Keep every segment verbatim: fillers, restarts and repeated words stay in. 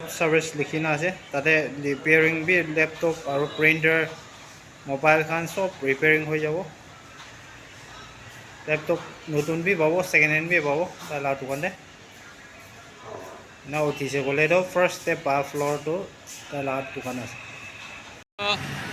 Service likhi na ase, tate repairing bi laptop aru printer, mobile khan sob repairing hoi jabo. Laptop notun bi pabo, second hand bi pabo tai la dukan te. Na uthise koile toh first te pa floor tu tai la dukan ase.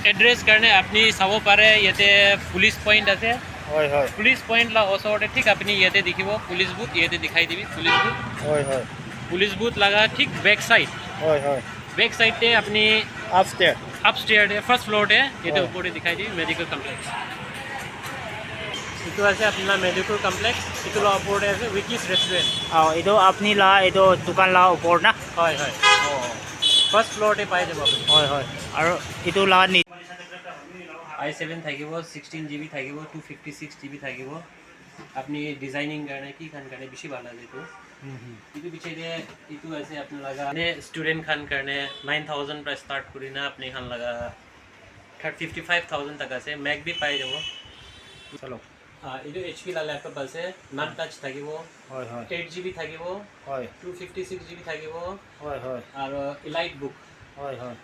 Address karne apni sabo pare, yate police point ase. Hoi, hoi. Police point la osor te thik apni yate dikhibo, police booth yate dikhai dibi, police booth. Hoi, hoi. Police booth laga thik back side. Hoi, hoi. Back side te apni upstair. Upstair te, first floor te, yate hoi. Upor te dikhai dibi medical complex. Itu ase apna medical complex, itu la upor te ase Vicky's Restaurant. Oh, itu apni la, itu dukan la upor na? Hoi, hoi. Oh. First floor te pai jabo apni. Hoi, hoi. Aru itu la ni i seven thakibo, sixteen G B thakibo, two fifty six G B thakibo. Apni designing karne ki khan karne bishi bhal ase itu. Hmm, hmm. Itu piche te itu ase apni laga student khan karne nine thousand pra start kurina apni khan laga thirty, fifty five thousand tak ase, Mac bi pai jabo. Chalo. Ah, itu H P la laptop ase, non touch thakibo, hoi, hoi. Eight G B thakibo, hoi. Two fifty six G B thakibo, hoi, hoi. Aro Elite book. Hoi, hoi.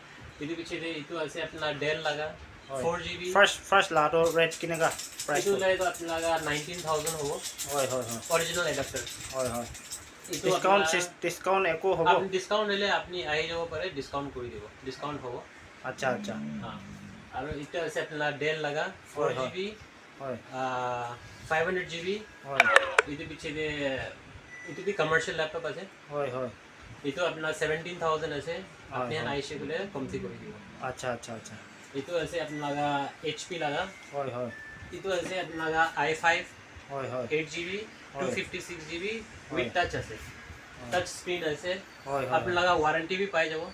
Itu piche te itu ase apna Dell laga, hoi. Four G B. First, first la to rate kineka price? Itu to? La to apna laga nineteen thousand hobo. Hoi, hoi, hoi. Original adapter. Hoi, hoi. Itu discount apna sis-, discount eko hobo? Apni discount hole apni ahi jabo pare, discount kuri dibo. Discount hobo. Acha, acha. Ha. Aro itu ase apna Dell laga, hoi, hoi. Four G B, hoi. Ah, five hundred G B. Hoi. Itu piche te, itu bi commercial laptop ase. Hoi, hoi. Itu apna seventeen thousand ase. Hoi, apni hoi. Aise kule komti kuri dibo. Acha, acha, acha. Itu ase apna laga H P laga. Hoi, hoi. Itu ase apna laga i five, hoi, hoi. Eight G B, hoi. Two fifty six G B, hoi. With touch ase. Hoi. Touch screen ase. Hoi, hoi, apna hoi. Laga warranty bi pai jabo.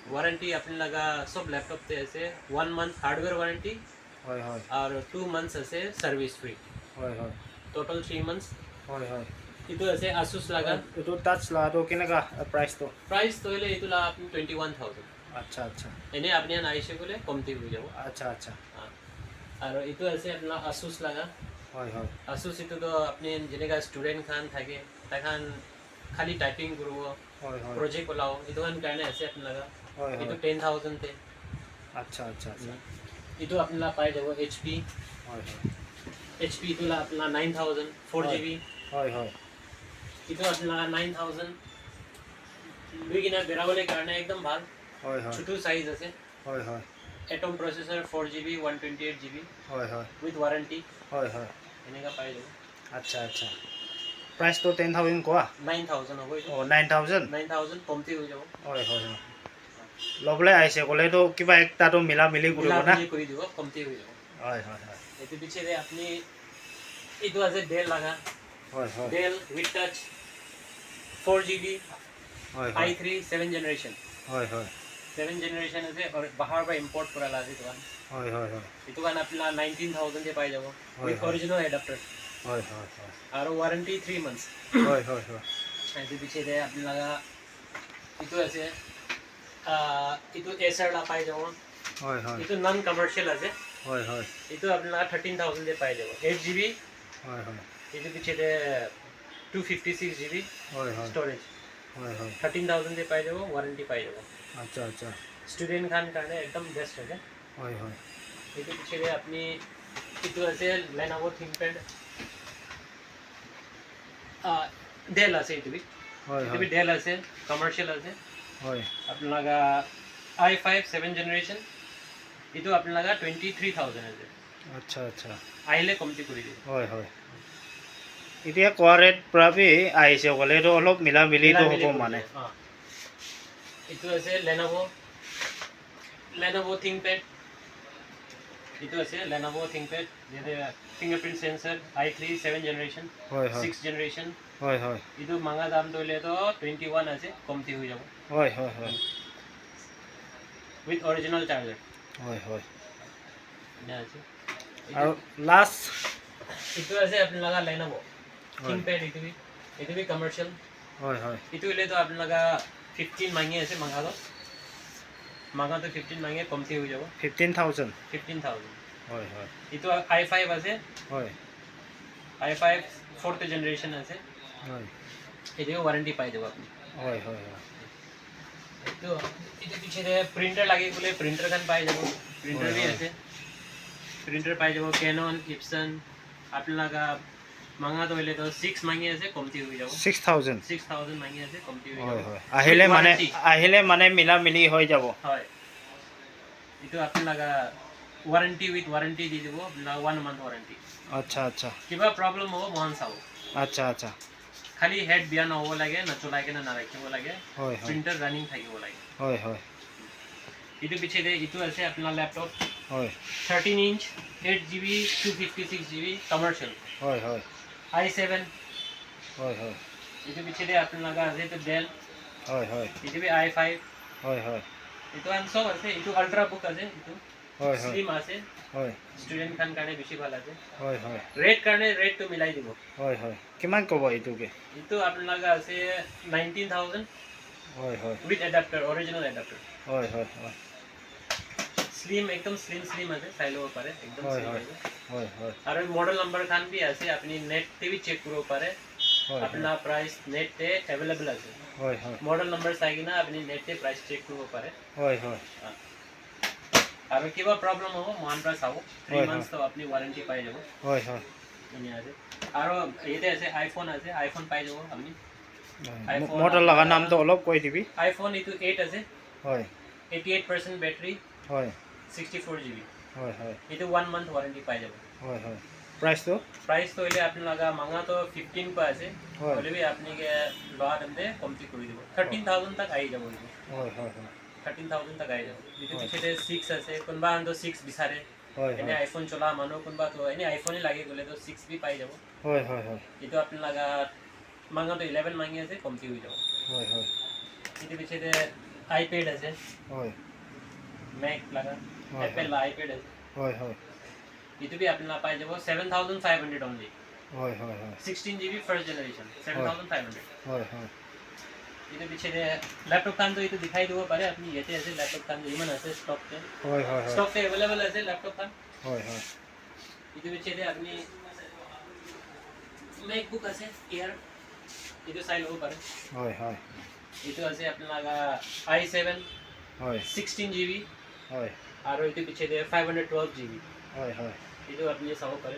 Warranty apni laga sob laptop te ase, one month hardware warranty, hoi, hoi. Aru two months ase service free. Hoi, hoi. Total three months. Hoi, hoi. Itu ase Asus laga. Itu touch la to kineka, uh, price to? Price to hoile itu la apni twenty one thousand. Acha, acha. Ene apni khan aise kule komti hoi jabo. Acha, acha. Ah. Aru itu ase apna Asus laga. Hoi, hoi. Asus itu to apni jeneka student khan thake, tai khan khali typing kuribo, hoi, hoi. Project olabo, itu khan karne ase apni laga. Hoi, hoi. Itu ten thousand te. Acha, acha, acha. Itu apni la pai jabo H P. Hoi, hoi. H P itu la apni la nine thousand, four G B. Hoi, hoi. Itu apni la nine thousand. Lui kena berabole karne ekdam bhal. Hoi, hoi. Chutu size ase. Hoi, hoi. Atom processor, four G B, one twenty eight G B. Hoi, hoi. With warranty. Hoi, hoi. Eneka pai jabo. Acha, acha. Price to ten thousand koa? Nine thousand hobo itu. Oh, nine thousand? Nine thousand komti hoi jabo. Hoi, hoi, hoi. Lobole aise kole to kiba ekta to mila mili kuribo na? Mila mili kuri dibo, komti hoi jabo. Hoi, hoi, hoi. Itu piche te apni, itu ase Dell laga. Hoi, hoi. Dell with touch, four G B, hoi, hoi. I three seven generation. Hoi, hoi. Seven generation ase, aru bahar pra import kura la ase itu khan. Hoi, hoi, hoi. Itu khan apni la nineteen thousand te pai jabo. Hoi, with hoi. Original adapter. Hoi, hoi, hoi. Aru warranty three months. Hoi, hoi, hoi. Itu piche te apni laga itu ase, ah, itu Acer la pai jabo. Hoi, hoi. Itu non commercial ase. Hoi, hoi. Itu apni la thirteen thousand te pai jabo. Eight G B. Hoi, hoi. Itu piche te two fifty six G B, hoi, hoi. Storage. Hoi, hoi. Thirteen thousand te pai jabo, warranty pai jabo. Acha, acha. Student khan karne ekdam best ase. Hoi, hoi. Itu piche te apni, itu ase Lenovo ThinkPad. Ah, Dell ase itu bi. Hoi, itu bi hoi. Dell ase, commercial ase. Hoi. Apni laga i five seven generation. Itu apni laga twenty three thousand ase. Acha, acha. Ahile komti kuri dibo. Hoi, hoi. Itya koa rate pra bi ahise kole to olop mila mili to hobo mane. Mila mili kuri dibo. Ah. Itu ase Lenovo. Lenovo ThinkPad. Itu ase Lenovo ThinkPad. Yate fingerprint sensor, i three seven generation, hoi, hoi. Six generation. Hoi, hoi. Itu manga dam to hoile to twenty one ase, komti hoi jabo. Hoi, hoi, hoi. With original charger. Hoi, hoi. Ena ase. Aru last? Itu ase apni laga Lenovo. Hoi. ThinkPad itu bi, itu bi commercial. Hoi, hoi. Itu hoile to apni laga fifteen mangi ase, manga to. Manga to fifteen mangi, komti hoi jabo. Fifteen thousand? Fifteen thousand. Hoi, hoi. Itu i five ase. Hoi. i five fourth generation ase. Hoi. Itu warranty pai jabo apni. Hoi, hoi, hoi. Etu, etu piche te printer lage kole printer khan pai jabo. Printer bi ase. Printer pai jabo, Canon, Epson. Apni laga manga to hoile to six mangi ase, komti hoi jabo. Six thousand. Six thousand mangi ase, komti hoi jabo. Ahile mane, ahile mane mila mili hoi jabo. Hoi. Etu apni laga warranty, with warranty di dibo, apni laga one month warranty. Acha, acha. Kiba problem hobo, mohan sabo. Acha, acha. Khali head biya na hobo lage, na cholai kena na rakhibo lage. Hoi, hoi. Printer running thakibo lage. Hoi, hoi. Etu piche te etu ase apni laga laptop. Hoi. Thirteen inch, eight G B, two fifty six G B, commercial. Hoi, hoi. I seven. Hoi, hoi. Etu piche te apni laga ase etu Dell. Hoi, hoi. Etu bi I five. Hoi, hoi. Etu khan sob ase, etu ultra book ase, etu. Hoi, hoi. Slim ase. Hoi. Student khan karne bishi bhal ase. Hoi, hoi. Rate karne rate to milai dibo. Hoi, hoi. Kiman kobo etu ke? Etu apni laga ase nineteen thousand. Hoi, hoi. With adapter, original adapter. Hoi, hoi, hoi. Slim, ekdom slim, slim ase, sai lobo pare, ekdom slim ase. Hoi, hoi. Aru model number khan bi ase, apni net te bi check kuribo pare. Hoi, hoi. Apna price net te available ase. Hoi, hoi. Model number sai kena apni net te price check kuribo pare. Hoi, hoi. Ah. Aru kiba problem hobo, mohan para sabo. Three months to apni warranty pai jabo. Hoi, hoi. Enika ase. Aru yate ase, iPhone ase, iPhone pai jabo apni. Hoi. iPhone model laga naam to olop koi dibi. iPhone etu eight ase. Hoi. Eighty eight percent battery. Hoi. Sixty four G B. Hoi, hoi. Etu one month warranty pai jabo. Hoi, hoi. Price to? Price to hoile apni laga manga to fifteen pa ase. Hoi. Hoile bi apni ke loa time te komti kuri dibo. Thirteen thousand tak ahi jabo etu. Hoi, hoi, hoi. Thirteen thousand tak ahi jabo. Etu piche te six ase, kunba khan to six bisare. Hoi, hoi. Ene iPhone chola manu kunba to, ene iPhone hi lage kole to six bi pai jabo. Hoi, hoi, hoi. Etu apni laga manga to eleven mangi ase, komti hoi jabo. Hoi, hoi. Etu piche te iPad ase. Hoi. Mac laga, hoi, Apple laga iPad ase. Hoi, hoi. Etu bi apni laga pai jabo seven thousand five hundred only. Hoi, hoi, hoi. Sixteen G B first generation, seven thousand five hundred. Hoi, hoi. Etu piche te laptop khan to etu dikhai dibo pare apni, yate ase laptop khan to iman ase stock te. Hoi, hoi, hoi. Stock te available ase laptop khan. Hoi, hoi. Etu piche te apni MacBook ase Air, etu sai lobo pare. Hoi, hoi. Etu ase apni laga i seven, hoi, sixteen G B. Hoi. Aru etu piche te five hundred twelve G B. Hoi, hoi. Etu apni sabo pare.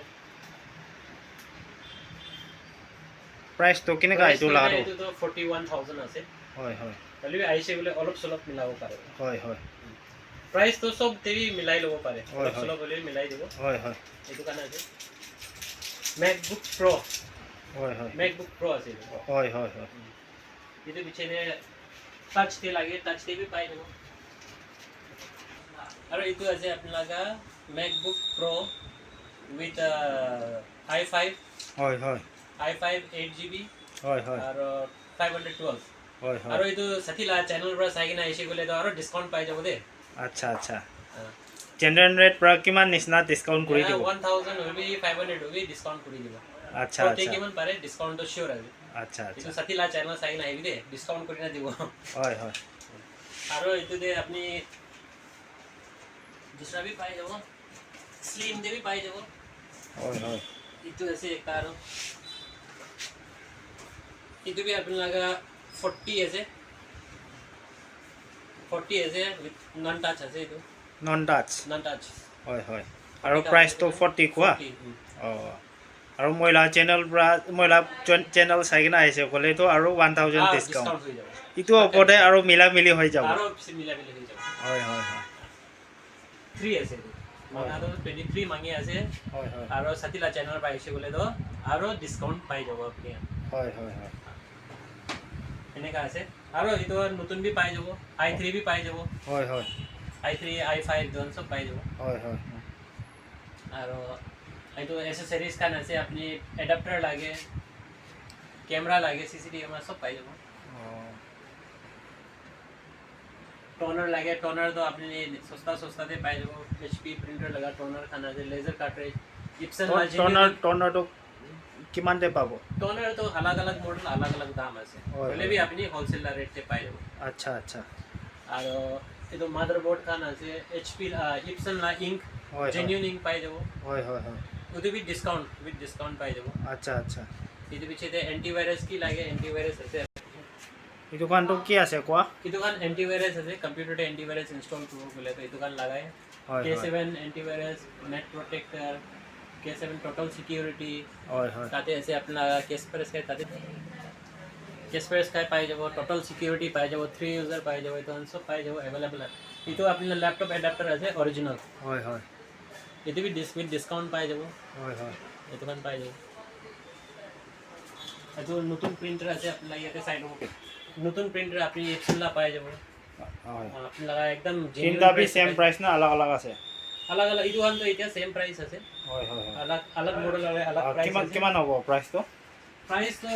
Price to kineka etu laga to? Etu to forty one thousand ase. Hoi, hoi. Hoile bi ahise bole olop solop milabo pare. Hoi, hoi. Price to sob te bi milai lobo pare. Hoi, hoi. Olop solop hole milai dibo. Hoi, hoi. Etu karne ase. MacBook Pro. Hoi, hoi. MacBook Pro ase etu. Hoi, hoi, hoi. Etu piche te touch te lage, touch te bi pai jabo. Aru etu ase apni laga MacBook Pro with, uh, i five. Hoi, hoi. i five eight G B. Hoi, hoi. Aru five hundred twelve. Hoi, hoi. Aru etu sathi la channel para sai kena aise koile to aru discount pai jabo de. Acha, acha. Ah. General rate para kiman nisna discount kuri dibo? One thousand hobi, five hundred hobi, discount kuri dibo. Acha, acha. Kiman pare discount to sure ase. Acha, acha. Etu sathi la channel sai kena ahibi de, discount kuri na dibo. Hoi, hoi. Aru etu de apni dusra bi pai jabo. Slim te bi pai jabo. Hoi, hoi. Etu ase ekta aru. Etu bi apni laga forty ase. Forty ase with non touch ase etu. Non touch? Non touch. Hoi, hoi. Aru price to forty koa? Forty, mm. Oh. Aru moi la channel pra, moi la channel sai kena aise koile to aru one thousand discount. Ah, discount hoi jabo. Etu opor te aru mila mili hoi jabo. Aru bisi mila mili hoi jabo. Hoi, hoi, hoi. Three ase etu. Hoi. Manga to twenty three mangi ase. Hoi, hoi. Aru sathi la channel pa aise koile to aru discount pai jabo apni. Hoi, hoi, hoi. Eneka ase. Aru etu notun bi pai jabo. i three bi pai jabo. Hoi, hoi. i three, i five, etu khan sob pai jabo. Hoi, hoi. Aru etu accessories khan ase, apni adapter lage, camera lage, C C T V camera sob pai jabo. Oh. Toner lage, toner to apni sosta sosta te pai jabo. H P printer laga toner khan ase, laser cartridge, Epson la toner, toner to kiman te pabo? Toner to alag alag model, alag alag dam ase. Hoi, hoi. Hoile bi apni wholesale la rate te pai jabo. Acha, acha. Aru etu motherboard khan ase, H P, ah, Epson la ink, hoi, hoi, genuine ink pai jabo. Hoi, hoi, hoi. Etu bi discount, with discount pai jabo. Acha, acha. Etu piche te antivirus ki lage, antivirus ase. Etu khan tu ki ase koa? Etu khan antivirus ase, computer te antivirus install kuribo koile to etu khan lagai. K seven antivirus, net protector, K seven total security. Tate ase apna Kaspersky, tate Kaspersky pai jabo, total security pai jabo, three user pai jabo, etu khan sob pai jabo, available ase. Etu apna laptop adapter ase original. Etu bi dis-, with discount pai jabo. Etu khan pai jabo. Etu notun printer ase apna yate side te. Notun printer apni Epson la pai jabo. Apni laga ekdom genuine. Tinta bi same price na alag alag ase? Alag alag, etu khan to etia same price ase. Alag, alag model ase, alag price ase. Kiman hobo price to? Price to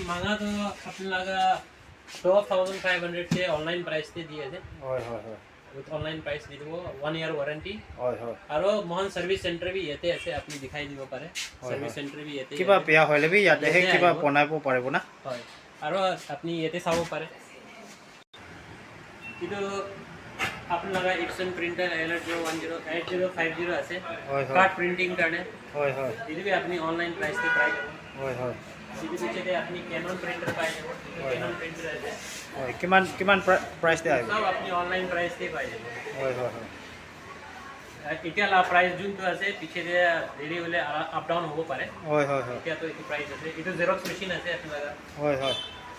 manga to apni laga twelve thousand five hundred ke online price te di ase. With online price di dibo, one year warranty. Aro mohan service center bi yate ase, apni dikhai dibo pare. Service center bi yate ase. Kiba beya hoile bi yate he kiba bonai bo paribo na? Aro apni yate sabo pare. Etu apni laga Epson printer L R zero one zero eight zero five zero ase. Card printing karne. Etu bi apni online price te pai jabo. Etu piche te apni Canon printer pai jabo. Etu Canon printer ase. Kiman, kiman pri-, price te ahibo? Sob apni online price te pai jabo. Etia la price juntu ase, piche te deri hoile up down hobo pare. Etia to etu price ase. Etu Xerox machine ase apni laga.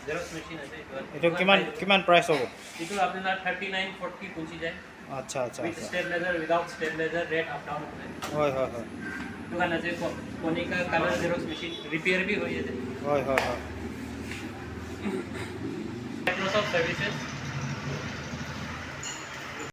Xerox machine ase etu. Etu kiman, kiman price hobo? Etu apni laga thirty nine forty punchi jai. Acha, acha, with stabilizer, without stabilizer, rate up down hobo. Etu khan ase Ko-, Konica color Xerox machine, repair bi hoi ase. Microsoft services.